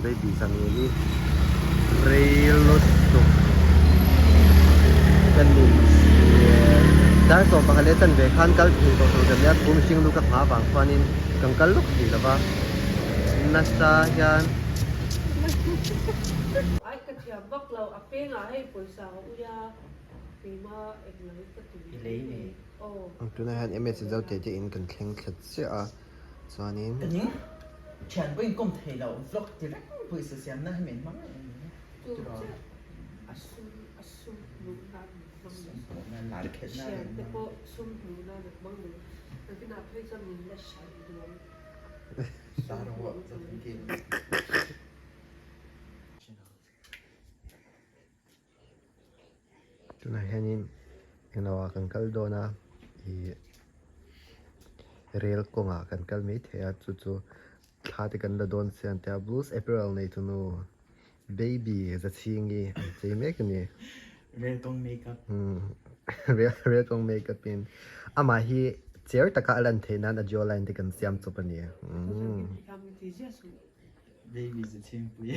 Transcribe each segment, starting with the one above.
Baby Zangeli rei lutuk ka nin hriat. Dar 11 leh chanve khan kal thei tawh tur ka nia, thu mihring lu ka hma vang chuanin kan kal lawk thei lo va, nasa hian. Ai ka thiam vak lo, a pengah hei pawisa a ui a, keima englo ka ti mai mai. Aw. Tunah hian MS Zote te in kan thleng thla chiah a. Chuanin. Ka ning thian pawh inkawm thei lo vlog ti reng pawisa siamna hi min hmang reng mai Chu chiah a sum a sum hmuh nan min hmang leh Sum hmuh nan lar khelh nan Thian te pawh sum hmuh nan an hmang leh nakinah phei chuan min la hrai duh ang. Sum hmuh nan. Tunah hianin englo ah kan kal dawn a ih rel kawngah kan kal mai thei a chu chu thla te kan la dawn chian tia blues apparel nei chu nu baby zachhingi an chei mek a ni. Rel kawng makeup. Umm rel kawng makeup in amah hi cher taka a lan theih nan a jawline te kan siam chawp a ni. Umm. Baby Zachhingpui.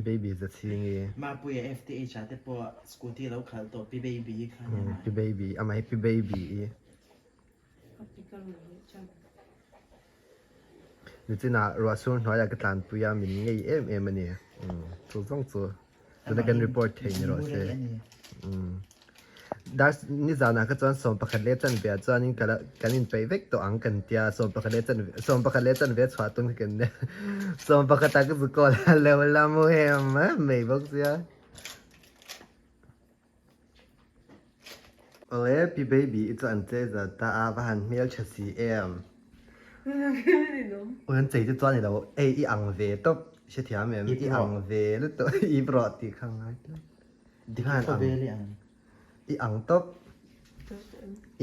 Baby Zachhingi. Mapuia FTH ah te pawh scooty lo khalh tawh Pi Baby kha nia. Pi Baby, amah hi Pi Baby i. Nichinah ruahsur hnuaiah ka tlanpui a, min ngei em em a ni. Chu zawng chu tuna kan report thei ni rawh se. Dar nizanah kha chuan 11 leh chanve ah chuanin ka la kan inpeih vek tawh ang kan tia 11 leh chanve 11 leh chanve chhuah tum kha kan nia 11 ah ka zu call a lo la mu em mai bawk sia. Awle pi baby i chu an che zat ta a va han hmel tha si em. Ui an chei te chuan i lo ei i ang ve tawp hrethiam em i ang ve lutuk i rawh tih kha ngai tlat. Tikhan ang. Khawvel i ang. I ang tawp.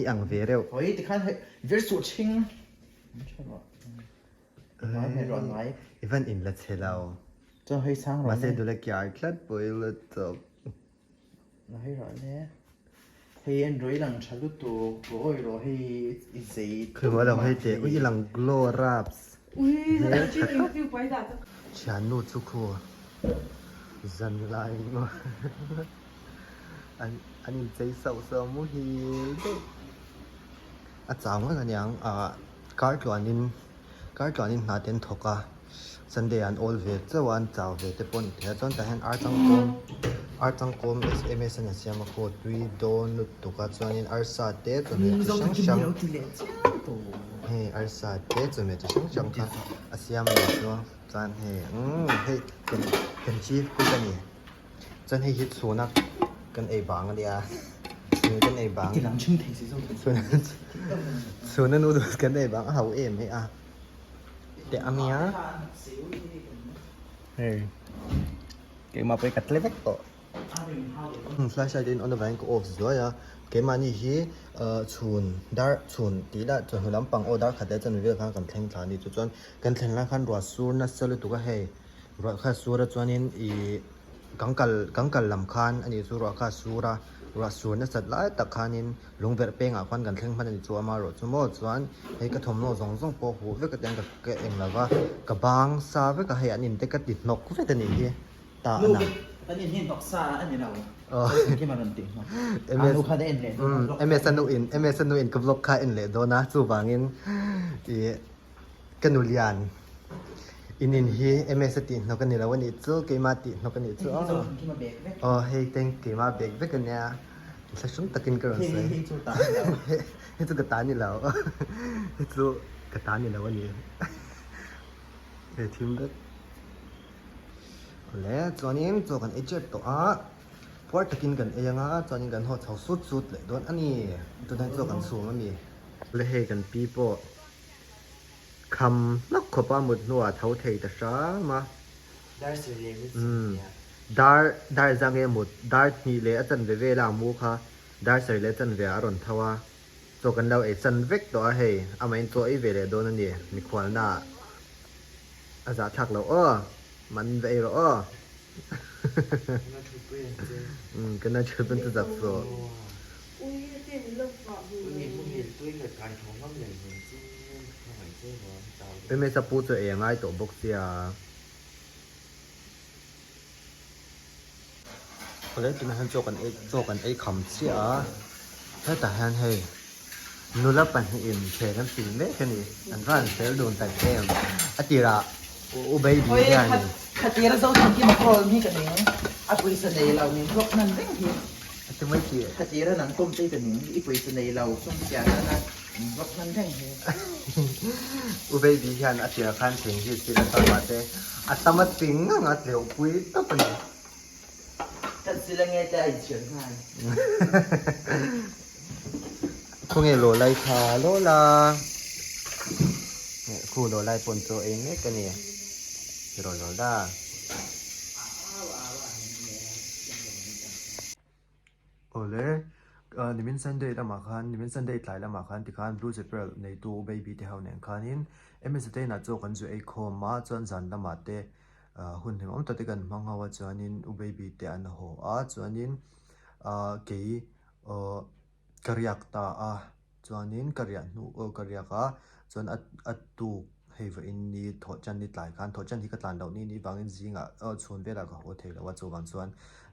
I ang ve reuh. Hoi tikhan hei vir suh chhing. I van in la che lo. Chuan hei sang rawh le. Mahse dula kiar tlat pawh i la tawp. La hei rawh le. Hei en rawh i lang tha lutuk. Awi rawh hei i zei. Khawih lo hei teh. Ui i lang glow raps. Thiannu chu khu zan lai maw an an inchei sauh sauh muhil daih a chau ngawt aniang ah kar tluanin kar tluanin hna te an thawk a Sunday ah an awl ve chauh a an chau ve te pawh a ni thei a chuan tah hian ar changkawm ar changkawm sms an siam a khaw tui dawn lutuk a chuanin arsa te chawhmeh chi hrang hrang hei arsa te chawhmeh chi hrang hrang kha a siam a ni chu chuan hei umm hei kan kan chief cook a ni chuan hei hi chhuna kan ei bang a nia chhun kan ei bang chhuna noodles kan ei bang a ho em hei a teh a nia hei keimah pawh hi ka tle vek tawh. Flashlight in on avangin ka off zuai a, keimahni hi chhun dar chhun tih lah chawhnu lampang aw dar khat leh chanve vel khan kan thleng thla a ni chu chuan kan thlen lai khan ruah sur nasa lutuk a hei ruah kha sur a chuanin ih kan kal kan kal lam khan a nih chu ruah kha a sur a ruah sur nasat lai tak khanin lungverh pengah khuan kan thleng hman a ni chu amaherawh chu maw chuan hei ka thawmhnaw zawng zawng pawh huh vek atiang ka eng lova ka bang sa vek a hei an inte ka ti hnawk vek a nih hi. Ta a na. Kan in hi hnawk sa a ni lo. Kim a rawn tih hnawk. A nu khan a en leh dawn a vlog. MS a nu in MS a nu in ka vlog kha en leh dawn a chuvangin ih ka nu lian in in hi MS a tih hnawk a ni lo a nih chu keimah tih hnawk a nih chu aw. Aw hei teng keimah bag vek a nia thlahrung takin ka rawn sawi. Hei chu ta a ni lo. Hei chu ka ta a ni lo. Hei chu ka ta a ni lo a ni. Hei thim vek. Awle chuanin chaw kan ei tep tawh a puar takin kan ei anga chuanin kan haw chho sut sut leh dawn a ni tunah hian chaw kan chhum a ni. Awle hei kan pi pawh kham hlak khawp a mut hnuah tho thei ta hram a dar dar zang nge mut dar hnih leh a chanve vela a mu kha dar sarih leh a chanve ah a rawn tho a chaw kan lo ei chan vek tawh a hei amahin chaw ei ve leh dawn a ni mikhualna ah. A zah thlak loh aw, man va ei rawh aw. Umm ka na thut pui an che zak suh. Msa pu chu ei a ngai tawh bawk sia. Awle tunah hian chaw kan ei chaw kan ei kham chiah a hetah hian hei nula pahnihin chheh kan sil mek a ni an va han fel dun tak em a tirah u baby hianin Khatira zo thang kim a call hi ka ning a pawisa nei lo min block hman reng hi a ti mai tih Khatira nang kawm chei ka ning i pawisa nei lo sum chiah nana min block hman reng hi. U baby hian a tirah khan chheng hi sil a tam mahse a tam a ching ngang a tleuh pui tawp a ni. Kan sil ange te a inchhiar nghal. Khawnge lawh lai kha lawh la. Khu lawh lai pawn chaw ei mek a ni. Tiraw lawh la. Awle, nimin Sunday lamah khan, nimin Sunday tlai lamah khan tikhan Blue Chapel neitu Baby te ho nen khanin MSA inah chaw kan zu ei khawm a, chuan zan lamah te hun hlimawm tak te kan hmang ho a chuanin U Baby te an haw a, chuanin kei ka riak ta a, chuanin ka riah hnu ka riak a, chuan a tuk hei vawiin ni thawh chan ni tlai khan thawh chan hi ka tlan loh ni ni vangin zingah chhun velah ka haw thei lo a chuvang chuan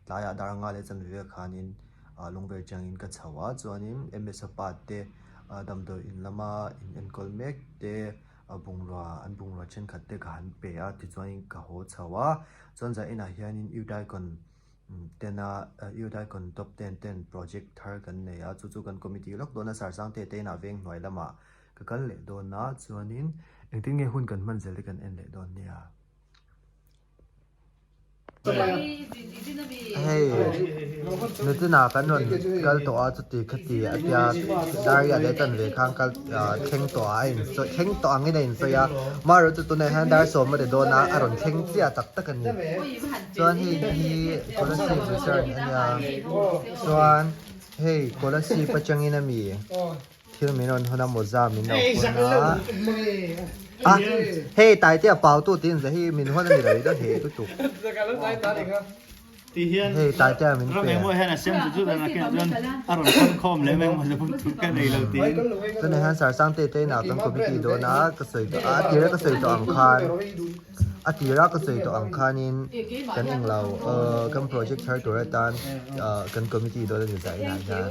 tlaiah dar anga leh chanve vel khanin lungvel changin ka chho a chuanin M_S pa te damdawi in lama in enkawl mek te bungrua an bungrua thenkhat te ka han pe a tichuanin ka haw chho a chuan zah inah hianin Udaikon tena Udaikon top ten ten project thar kan nei a chu chu kan committee lawk dawn a Sarsang te te inah veng hnuai lamah ka kal leh dawn a chuanin engtin nge hun kan hman zel te kan en leh dawn nia. Hei nutina kan rawn kal tawh a chuti khati a tia Daria leh Chanve khan kal thleng tawh a a insawi thleng tawh angin a insawi a amaherawhchu chu tunah hian dar sawm a ri dawn a a rawn thleng chiah tak tak a ni chuan hei hi Kolasib resort a nia chuan hei Kolasib atangin a mi. Thil min rawn hawn a mawza min lo hawn a. A hei taite a pau tu tin hi min hawn a ni lo i dawn he lutuk. Hei taite a min pe. Tunah hian Sarsangte te inah kan committee dawn a ka sawi tawh a a tira ka sawi tawh ang khan. A tira ka sawi tawh ang khanin kan englo kan project thar tur atan kan committee dawn a ni zah inah hian.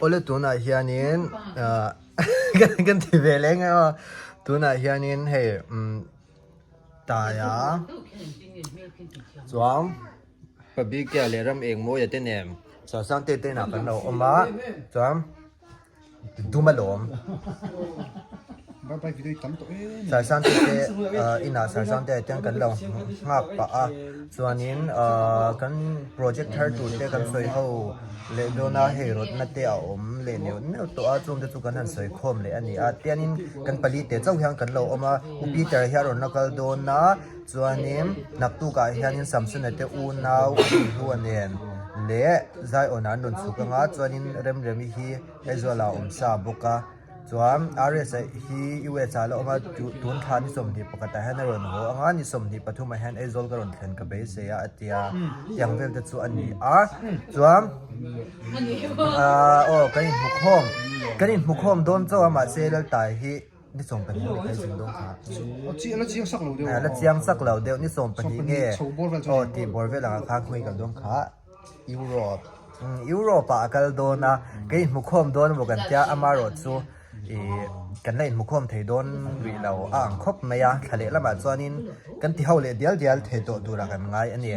Awle tunah hianin kan ti ve leng a tunah hianin hei taia chuan Pabikya leh ram engmawia te nen Sasangte te inah kan lo awm a chuan. Dum alawm. Sarsante te inah Sarsante ah hian kan lo nghak pah a chuanin kan project thar tur te kan sawi ho leh dawn a hei rawtna te a awm leh neuh neuh tawh a chung te chu kan han sawi khawm leh a ni a tianin kan pali te chauh hian kan lo awm a u Peter hi a rawn la kal dawn a chuanin naktukah hianin Samsona te unau Hlua nen leh Zaiawn an rawn chhuk anga chuanin Remremi hi Aizawl ah a awm sa bawk a chuan RS ah hi US ah a la awm a tun thla ni 21 ah hian a rawn haw anga ni 23 ah hian Aizawl ka rawn thlen ka beisei a a tia tiang vel te chu a ni a chuan aw kan inhmukhawm kan inhmukhawm dawn chauh a mahse Laltai hi Ni 12 nge phei zin dawn kha. La chiang sak lo deuh. La chiang sak lo deuh ni 12 nge. Aw tih bawr vel anga kha khawi kal dawn kha Europe. Europe ah a kal dawn a ka inhmukhawm dawn emaw kan tia amaherawh chu ih kan la inhmukhawm thei dawn rih lo a ang khawp mai a thla leh lamah chuanin kan ti ho leh dial dial thei tawh turah kan ngai a ni.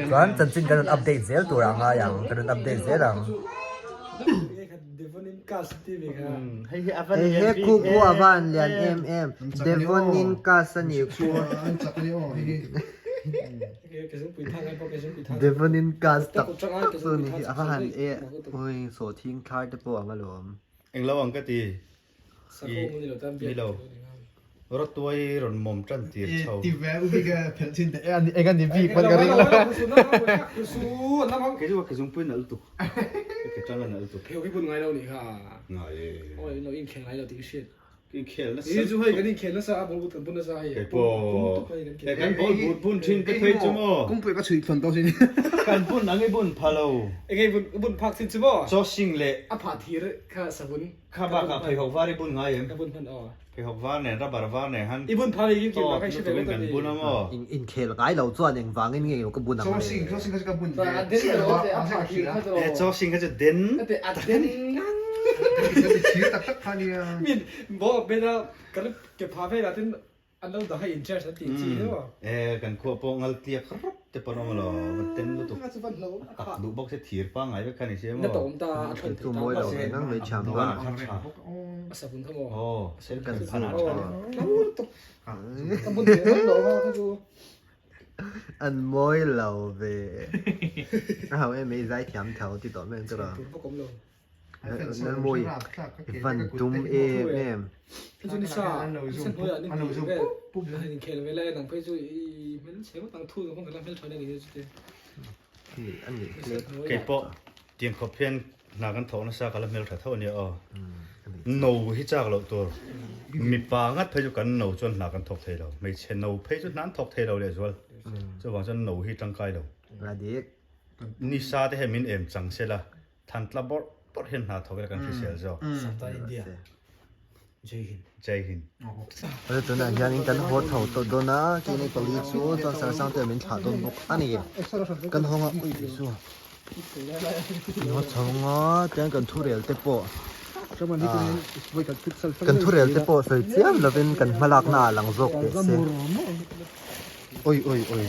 Chuan chanchin kan rawn update zel turah a ngai ang kan rawn update zel ang. Hei he khu khu a van lian em em Devonin cast a nih khu Devonin cast tak tak chu ni hi a va han e ui sawhthing thlar te pawh ang alawm. Englo ang ka ti. I ni lo. Rawtuai rawn mawm tan tir chho. Ti ve u bik e phelh chin te eng a ni bik pawn ka ring lo. Kei chu ka zungpui nalh lutuk. Ka tang a nalh lutuk. Pheu hi bun ngai lo nih kha. Ngai e. Oi lo inkhel ngai lo tih ka hriat. Inkhel nasa. Ni chu hei kan inkhel nasa a ball but kan bun nasa hei. Kei pawh. He kan ball but bun thin te phei chu maw. Kawngpui ka chhui thlawn tawh sin. Kan bun ang i bun pha lo. Enge bun phak sin chu maw. Chaw sing leh. A phah thir kha savun. Kha bakah pheikhawk var i bun ngai em? Ka bun hman aw. Pheikhawk var nen rubber var nen khan I bun phal i kim tawp ka hre ve lutukin kan bun a maw? In inkhel ngai lo chuan engvangin nge ka bun ang le? Chawsing chawsing kha chu ka bun ve A den chiah lo lo a te a mahse phah ka thir hria. kha E chawsing kha chu den a te a den ngang. Ka ti chhir tak tak kha nia. Min bo bena kan ke pha ve la tin An lo dah hei in church an tih chi hle maw? E kan khua pawh ngal tliak rawp te pawn awm alo van ten lutuk a tak duh bawk se thir pangngai vek kha ni sia maw? Na tawm ta a thawn thei ta mawi lo ve ngang mai thiam ta a savun kha maw? Aw kan phan a tha Tlang lutuk ka bun ve ngam lo kha chu An mawi lo ve a ho em mai zai thiam tho ti tawh mai ang chu lo. Tur bawk awm lo. Lalmawi i van tum em em. Kei pawh tiang khawp hian hna kan thawh nasa ka la hmel tha tho a nia aw. No hi chak loh tur mipa ngat phei chu kan no chuan hna kan thawk thei lo hmeichhe no phei chu hna an thawk thei lo lehzual chuvang chuan no hi tangkai lo. Nisa te hian min em chang se la. Than tla bawrh bawrh hian hna thawk ila kan hrisel zawk. Sata India. Jai Hind. Jai Hind. Awle tunah hianin kan haw chho tawh dawn a, keini pali chu chuan Sarsang te min thlah dawn bawk a ni. Kan hawnga ui chu kan haw chho anga tiang kan thu rel te pawh kan thu rel te pawh sawi chiam lovin kan hmalakna ah lang zawk teh se. Ui ui ui.